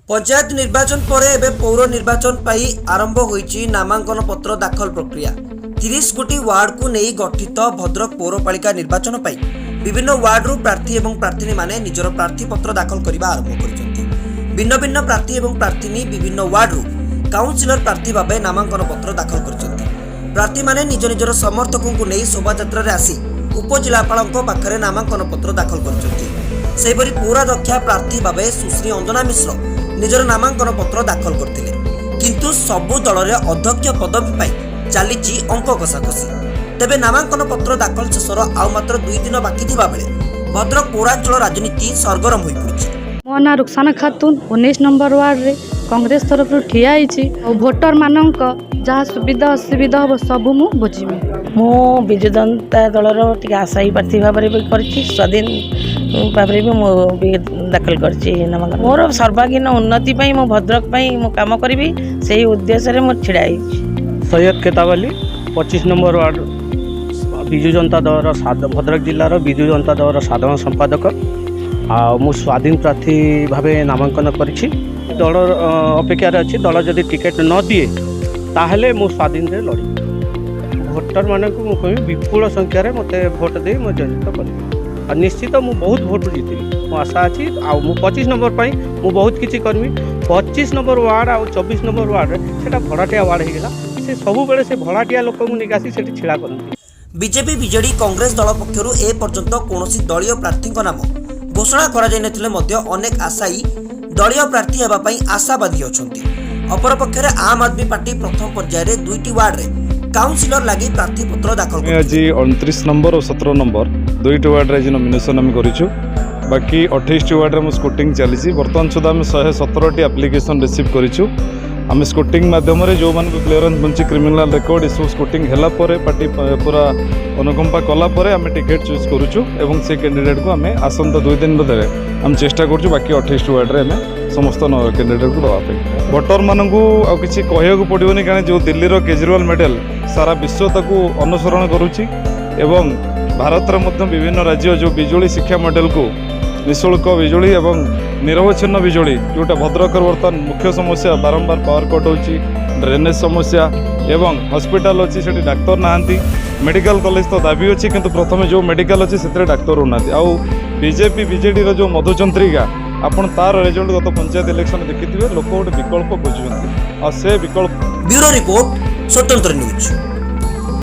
ପଞ୍ଚାୟତ ନିର୍ବାଚନ ପରେ ଏବେ ପୌର ନିର୍ବାଚନ ପାଇଁ ଆରମ୍ଭ ହୋଇଛି ନାମାଙ୍କନ ପତ୍ର ଦାଖଲ ପ୍ରକ୍ରିୟା। 30 ଗୋଟି ୱାର୍ଡକୁ ନେଇ ଗଠିତ ଭଦ୍ରକ ପୌରପାଳିକା ନିର୍ବାଚନ ପାଇଁ ବିଭିନ୍ନ ୱାର୍ଡରୁ ପ୍ରାର୍ଥୀ ଏବଂ ପ୍ରାର୍ଥିନୀମାନେ ନିଜର ପ୍ରାର୍ଥୀପତ୍ର ଦାଖଲ କରିବା ଆରମ୍ଭ କରିଛନ୍ତି। ଭିନ୍ନ ଭିନ୍ନ ପ୍ରାର୍ଥୀ ଏବଂ ପ୍ରାର୍ଥିନୀ ବିଭିନ୍ନ ୱାର୍ଡରୁ କାଉନସିଲର ପ୍ରାର୍ଥୀ ଭାବେ ନାମାଙ୍କନ ପତ୍ର ଦାଖଲ କରିଛନ୍ତି। ପ୍ରାର୍ଥୀମାନେ ନିଜ ନିଜର ସମର୍ଥକଙ୍କୁ ନେଇ ଶୋଭାଯାତ୍ରାରେ ଆସି ଉପଜିଲ୍ଲାପାଳଙ୍କ ପାଖରେ ନାମାଙ୍କନ ପତ୍ର ଦାଖଲ କରିଛନ୍ତି। ସେହିପରି ପୌରାଧ୍ୟକ୍ଷା ପ୍ରାର୍ଥୀ ଭାବେ ସୁଶ୍ରୀ ଅଞ୍ଜନା ମିଶ୍ର ନିଜର ନାମାଙ୍କନ ପତ୍ର ଦାଖଲ କରିଥିଲେ। କିନ୍ତୁ ସବୁ ଦଳରେ ଅଧ୍ୟକ୍ଷ ପଦବୀ ପାଇଁ ଚାଲିଛି ଅଙ୍କ କଷାକଷି। ତେବେ ନାମାଙ୍କନ ପତ୍ର ଦାଖଲ ଶେଷର ଆଉ ମାତ୍ର 2 ଦିନ ବାକି ଥିବା ବେଳେ ଭଦ୍ରକ ପୌରାଞ୍ଚଳ ରାଜନୀତି ସରଗରମ ହୋଇପଡ଼ିଛି। ମୋ ନାଁ ରୁକସାନା ଖାତୁନ। 19 ନମ୍ବର ୱାର୍ଡ଼ରେ କଂଗ୍ରେସ ତରଫରୁ ଠିଆ ହେଇଛି ଆଉ ଭୋଟରମାନଙ୍କ ଯାହା ସୁବିଧା ଅସୁବିଧା ହେବ, ସବୁ ମୁଁ ବୁଝିବି। ମୁଁ ବିଜୁ ଜନତା ଦଳର ଟିକେ ଆଶାୟୀ ପ୍ରାର୍ଥୀ ଭାବରେ ବି କରିଛି, ସ୍ୱାଧୀନ ଭାବରେ ବି ମୁଁ ବି ଦାଖଲ କରିଛି ନାମାଙ୍କନ। ମୋର ସର୍ବାଙ୍ଗୀନ ଉନ୍ନତି ପାଇଁ, ମୁଁ ଭଦ୍ରକ ପାଇଁ ମୁଁ କାମ କରିବି, ସେଇ ଉଦ୍ଦେଶ୍ୟରେ ମୁଁ ଛିଡ଼ା ହେଇଛି। ସୈୟଦ କେତାବ ଅଲି, 25 ନମ୍ବର ୱାର୍ଡ଼, ବିଜୁ ଜନତା ଦଳର, ଭଦ୍ରକ ଜିଲ୍ଲାର ବିଜୁ ଜନତା ଦଳର ସାଧାରଣ ସମ୍ପାଦକ। ଆଉ ମୁଁ ସ୍ୱାଧୀନ ପ୍ରାର୍ଥୀ ଭାବେ ନାମାଙ୍କନ କରିଛି। ଦଳ ଅପେକ୍ଷାରେ ଅଛି। ଦଳ ଯଦି ଟିକେଟ୍ ନ ଦିଏ, ତାହେଲେ ମୁଁ ସ୍ୱାଧୀନରେ ଲଢ଼ିବି। ଭୋଟରମାନଙ୍କୁ ମୁଁ କହିବି, ବିପୁଳ ସଂଖ୍ୟାରେ ମୋତେ ଭୋଟ ଦେଇ ମୁଁ ଜୟଯୁକ୍ତ କରିବି ଆଉ ନିଶ୍ଚିତ ମୁଁ ବହୁତ ଭୋଟ ଜିତିବି, ମୋ ଆଶା ଅଛି। ଆଉ ମୁଁ 25 ନମ୍ବର ପାଇଁ ମୁଁ ବହୁତ କିଛି କରିବି। 25 ନମ୍ବର ୱାର୍ଡ଼ ଆଉ 24 ନମ୍ବର ୱାର୍ଡ଼ରେ ସେଇଟା ଭଡ଼ାଟିଆ ୱାର୍ଡ଼ ହେଇଗଲା। ସେ ସବୁବେଳେ ସେ ଭଡ଼ାଟିଆ ଲୋକଙ୍କୁ ନେଇକି ଆସି ସେଠି ଛିଡ଼ା କରନ୍ତି। ବିଜେପି, ବିଜେଡି, କଂଗ୍ରେସ ଦଳ ପକ୍ଷରୁ ଏ ପର୍ଯ୍ୟନ୍ତ କୌଣସି ଦଳୀୟ ପ୍ରାର୍ଥୀଙ୍କ ନାମ ଘୋଷଣା କରାଯାଇନଥିଲେ ମଧ୍ୟ ଅନେକ ଆଶାୟୀ ଦଳୀୟ ପ୍ରାର୍ଥୀ ହେବା ପାଇଁ ଆଶାବାଦୀ ଅଛନ୍ତି। ଅପରପକ୍ଷରେ ଆମ୍ ଆଦମୀ ପାର୍ଟି ପ୍ରଥମ ପର୍ଯ୍ୟାୟରେ ଦୁଇଟି ୱାର୍ଡରେ କାଉନସିଲର ଲାଗି ପ୍ରାର୍ଥୀପତ୍ର ଦାଖଲ ଆମେ କରିଥିଲେ। ଆଜି 29 ନମ୍ବର ଓ 17 ନମ୍ବର ଦୁଇଟି ୱାର୍ଡ଼ରେ ଆଜି ନମିନେସନ୍ ଆମେ କରିଛୁ। ବାକି 28ଟି ୱାର୍ଡ଼ରେ ଆମ ସ୍କ୍ରୁଟିନି ଚାଲିଛି। ବର୍ତ୍ତମାନ ସୁଦ୍ଧା ଆମେ 117ଟି ଆପ୍ଲିକେସନ୍ ରିସିଭ୍ କରିଛୁ। ଆମେ ସ୍କ୍ରୁଟିନି ମାଧ୍ୟମରେ ଯେଉଁମାନଙ୍କୁ କ୍ଲିୟରାନ୍ସ ମିଳୁଛି, କ୍ରିମିନାଲ୍ ରେକର୍ଡ଼ ଏସବୁ ସ୍କ୍ରୁଟିନି ହେଲା ପରେ, ପାର୍ଟି ପୁରା ଅନୁକମ୍ପା କଲା ପରେ ଆମେ ଟିକେଟ୍ ଚୁଜ୍ କରୁଛୁ ଏବଂ ସେ କ୍ୟାଣ୍ଡିଡେଟ୍କୁ ଆମେ ଆସନ୍ତା 2 ଦିନ ଭିତରେ ଆମେ ଚେଷ୍ଟା କରୁଛୁ ବାକି 28ଟି ୱାର୍ଡ଼ରେ ଆମେ ସମସ୍ତ କ୍ୟାଣ୍ଡିଡେଟ୍କୁ ଦେବା ପାଇଁ। ଭୋଟରମାନଙ୍କୁ ଆଉ କିଛି କହିବାକୁ ପଡ଼ିବନି, କାରଣ ଯେଉଁ ଦିଲ୍ଲୀର କେଜରିୱାଲ ମଡେଲ ସାରା ବିଶ୍ୱ ତାକୁ ଅନୁସରଣ କରୁଛି ଏବଂ ଭାରତରେ ମଧ୍ୟ ବିଭିନ୍ନ ରାଜ୍ୟ ଯେଉଁ ବିଜୁଳି ଶିକ୍ଷା ମଡେଲକୁ, ନିଃଶୁଳ୍କ ବିଜୁଳି ଏବଂ ନିରବଚ୍ଛିନ୍ନ ବିଜୁଳି, ଯେଉଁଟା ଭଦ୍ରକର ବର୍ତ୍ତମାନ ମୁଖ୍ୟ ସମସ୍ୟା, ବାରମ୍ବାର ପାୱାର କଟ୍ ହେଉଛି, ଡ୍ରେନେଜ୍ ସମସ୍ୟା ଏବଂ ହସ୍ପିଟାଲ ଅଛି, ସେଠି ଡାକ୍ତର ନାହାନ୍ତି। ମେଡ଼ିକାଲ କଲେଜ ତ ଦାବି ଅଛି, କିନ୍ତୁ ପ୍ରଥମେ ଯେଉଁ ମେଡ଼ିକାଲ ଅଛି ସେଥିରେ ଡାକ୍ତର ରହୁନାହାନ୍ତି। ଆଉ ବିଜେପି ବିଜେଡ଼ିର ଯେଉଁ ମଧୁଚନ୍ଦ୍ରିକା, ଆପଣ ତାର ରେଜଲ୍ଟ ଗତ ପଞ୍ଚାୟତ ଇଲେକ୍ସନ ଦେଖିଥିବେ। ଲୋକ ଗୋଟେ ବିକଳ୍ପ ଖୋଜୁଛନ୍ତି ଆଉ ସେ ବିକଳ୍ପ ବ୍ୟୁରୋ ରିପୋର୍ଟ, ସ୍ୱତନ୍ତ୍ର ନ୍ୟୁଜ୍।